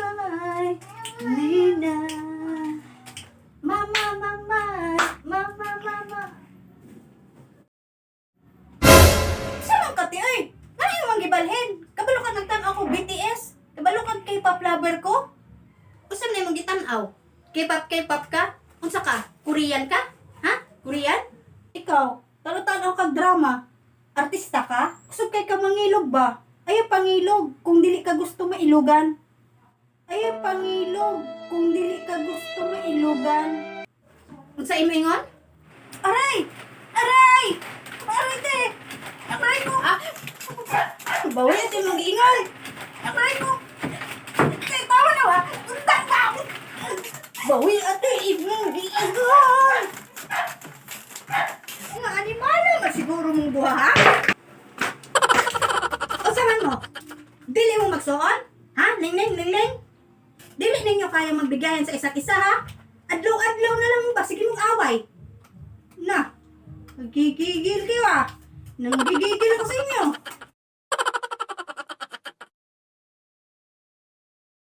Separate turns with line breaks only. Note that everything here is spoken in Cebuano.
Mamay, Nina. Mama, mama, mama, mama. Sa man ka ti oy? Ngano imong gibalhin? Kabalo ka nagtan-aw ko BTS? Kabalo ka K-pop lover ko? Unsa man imong gitan-aw? K-pop, K-pop ka? Unsa ka? Korean ka? Ha? Korean? Ikaw, tano-tanaw kag drama. Artista ka? Kusog kay ka mangilog ba? Ayaw pangilog kung dili ka gusto mailugan. Ayaw pangilog kung dili ka gusto mailugan. Unsa imo ingon? Aray! Aray! Aray te! Aray ko! Ah! Bawi ate mong giingon! Aray ko! Te, tawa na ba? Unta ka! Bawi ate imong giingon! Nga animala man siguro mong duha ha? Unsa man mo? Dili mo magsuon? Ha? Ning-ning, ning-ning? Dili ninyo kaya magbigayan sa isa't isa ha? Adlaw-adlaw na lang ba? Sige mong away. Na, nagigigil kayo ah. Nanggigigil ako sa inyo.